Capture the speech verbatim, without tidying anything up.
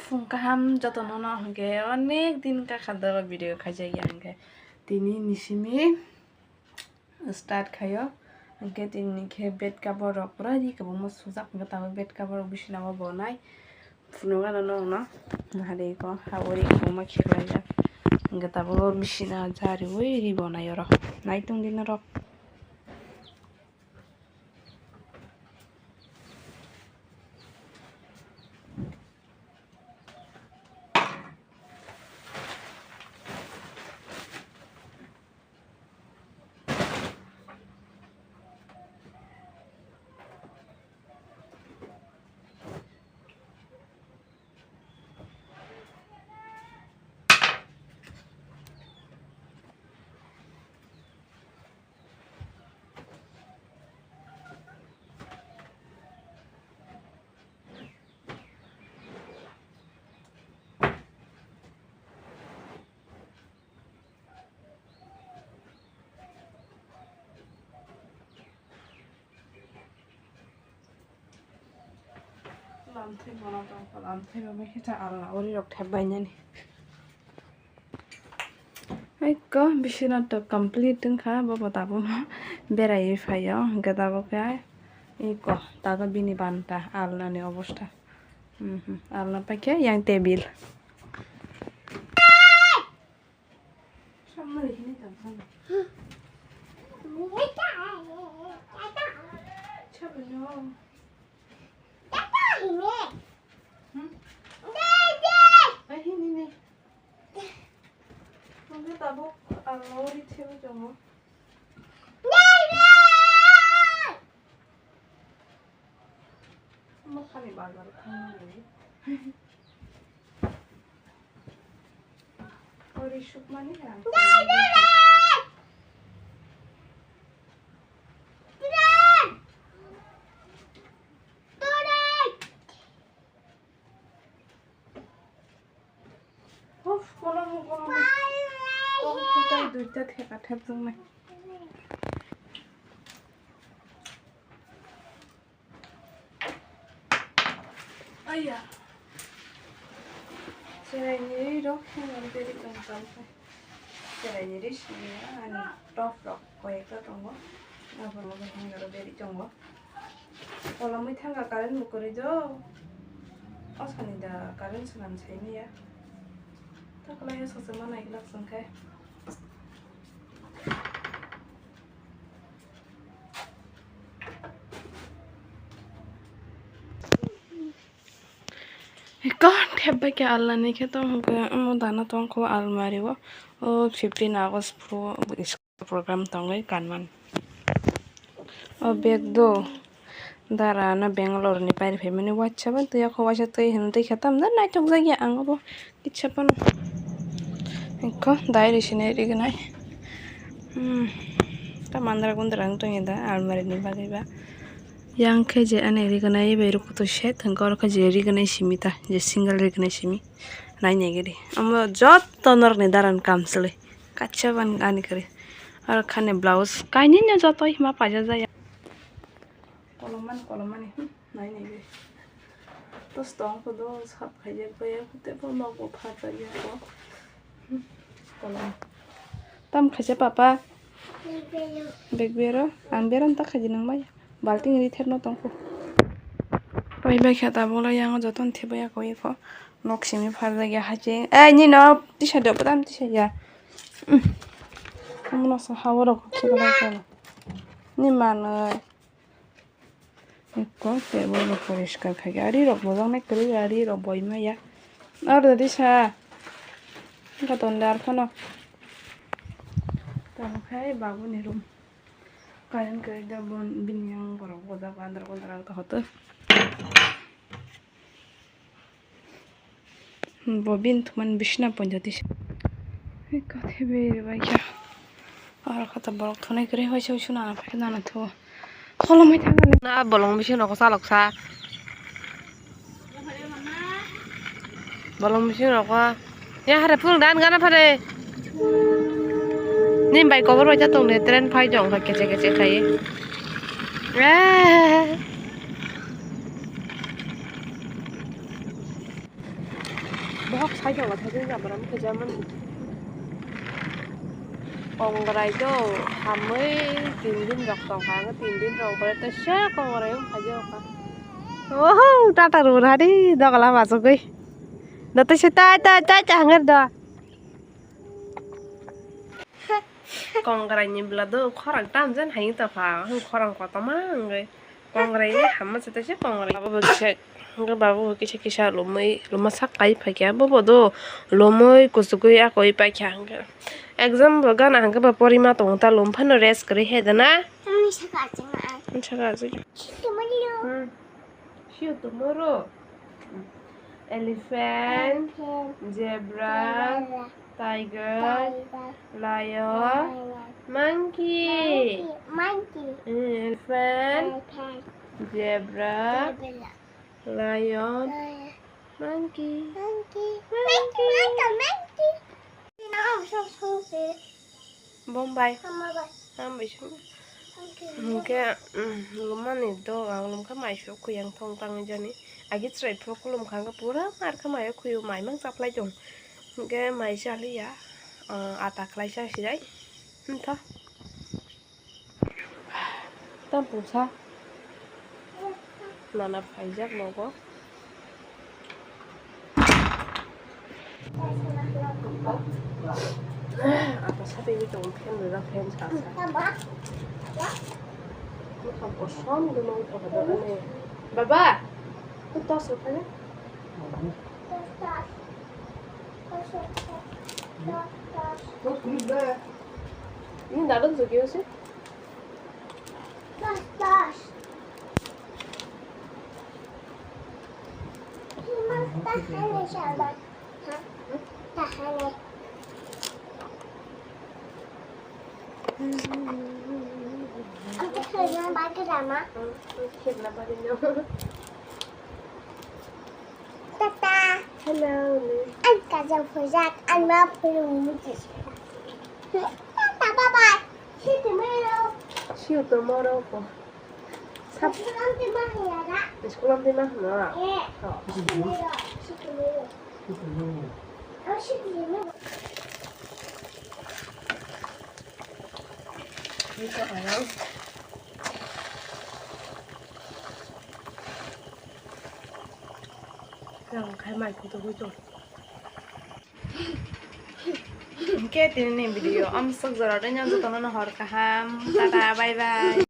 Phung kaham jotono no hwnkhe onek din kakha do video khaijakya hwnkhe tini nisimi start khaio. Hwnkhe tini khe bed cover rok pura ri kwbangma sujak, hwnkhe tabuk bed cover rok bisina o bonai phunukgano nokno nahariko ha uri kwbangma khiklaijak. Hwnkhe tabuk bisina jariui ri bonai oro naitung di norok. Lamthai bono tongkha, lamthai bo khe ta alna uri rok thep bainani. Ekko bisina to complete wngkha, bobo tabukno beraiwi phaio, hwnkhe tabuk khe eko tabuk bini banta alnani obostha. Mhm, alna paikhe yang tebil. Hwnkhe tabuk ang ori thebwi tongo. Omo khani bazar thangmani. Ori sukmani ang. Of, kolom, kolom. Kolom kotai duita theka thep tongnai. Aiya. Cheraini rok hwnwi beri tong tong khe. Cheraini ri simi ani top rok koi ekta tongo. Abo rok hwnwi beri tongo. Kolomwi thangkha current bo kwrwi do. O sani da current swnam sai maya. Takwlai o sachwma nai glak chwng khe. Eko thep bai khe alnani khe tong hwnkhe omo dana tong kho almari o. O fifteen August phuru. Program tongwi kanmani. O bag do dara no Bangalore ni pairi phaimani waisa bai twi, o waisa twi hwnwi twi khe tamni naithok jakya ang obo kisa phano. Ekho dai ri sini rignai. Hmm. Ta mandra gundra wng tongya da almari ni bagwi ba. Yang khe je ani rignai bai rw kutu set hwnkhe oro khe je rignai simi ta, je single rignai simi. Nai nai gidi. Omo joto norokni dara ni kam chwlwi. Kaisa ban ani kwrwi. Aro khani blouse kainwi no joto hima paijak jaya. Kolom mani, kolom mani. Hmm, nai nai bai. Dos tong ko do sap khaijak bai ya, tebo nok bo pha jaya ko. Hmm, kolom. Tam khaisa papa. Bag bero, ang beran ta khaji nang bai. Balting ri therno tong ko. Pai bai kha ta bolo yang joton thebo ya ko iko. Nok simi pharjak ya haching. Ei, nino tisa do, bodam tisa ya. Omono sa haborok khe belai khe. Ni manwi. Ekko table rok poriskar khai. Ari rok bojak nai kwrwi, ari rok boi maya. Aro disa. Wngkha ton dar phano. Tamo khai babu ni room. Current kwrwi da bon bini yang borok bojak andar gondar ang to hoto. Bo bini thumani bisina ponjoti se. Ei kothe beri bai kha. Aro kata borok thunai kwrwi hoise hoise nana phai nana thuo. Kholomai thangani. Na bolong bising rokho chaloksa. Bolong bising rokho. Ya hare phul dan gana phare. Nim bai kobor bai cha tong de train phai jong kha keche keche khai. Eh. Hok sai tongo, thajak jabra wngkha jamani. Kongrai do hamwi tin din rok tongkha, ang tin din rok pore tei se kongrai wng phai jokha. Oho, tata rwrwdi dogola bachugwi. Do tei se tai tai tai ta hangor do. Kongrai ni bwla do khorang tam jan hai ta pha, ang khorang kotorma wngwi. Kongrai ni hamma se tei se kongrai. Baba bo kisa, hwnkhe baba bo kisa kisa lumwi, luma sak kai phaikha. Bobo do lumwi kuchugwi akoi paikha hwnkhe. Exam bo gana hwnkhe bo porima tongo ta lum phano rest kwrwi he dana. Tamni saka achang ai. Saka achang. Tomorrow. Hmm. See you tomorrow. Elephant, elephant, zebra, zebra, tiger, tiger, lion, lion, monkey. Monkey, monkey. Mm, elephant, elephant, zebra, zebra, lion, lion, monkey, monkey, monkey, monkey, monkey. Bombay. Hambai. Hambai sung. Hwnkhe, mm, lumani do ang lumkha mai sok kuyang thong tangwi jani. Agi chwrai phuru khulumkha hwnkhe pura mar kha maio khuyo mai mang chaplai tong. Hwnkhe mai chaliya, ah, ata khlaisa sidai. Hwnkha. Tam pungsa. Nana phaijak nogo. Ata sati ni tongo fan rwjak fan sa sa. Bwkhak kosom gwnang kotor ani. Baba, tu tos rwphai na. Ni dadok jogio se. Tata. Hello. Ang kajang phujak, ang ma phuru mutis. Tata, bye bye. See you tomorrow. See you tomorrow po. Sab- School am twi ma hiya da? School am twi ma hino? Eh. Oh. See you tomorrow. See you tomorrow. See you tomorrow. Oh, see you tomorrow. Ito, ayang. Ang khai mai kutu kutu. Hwnkhe tini ni video amsok jora rwna jotono hor kaham. Tata, bye bye.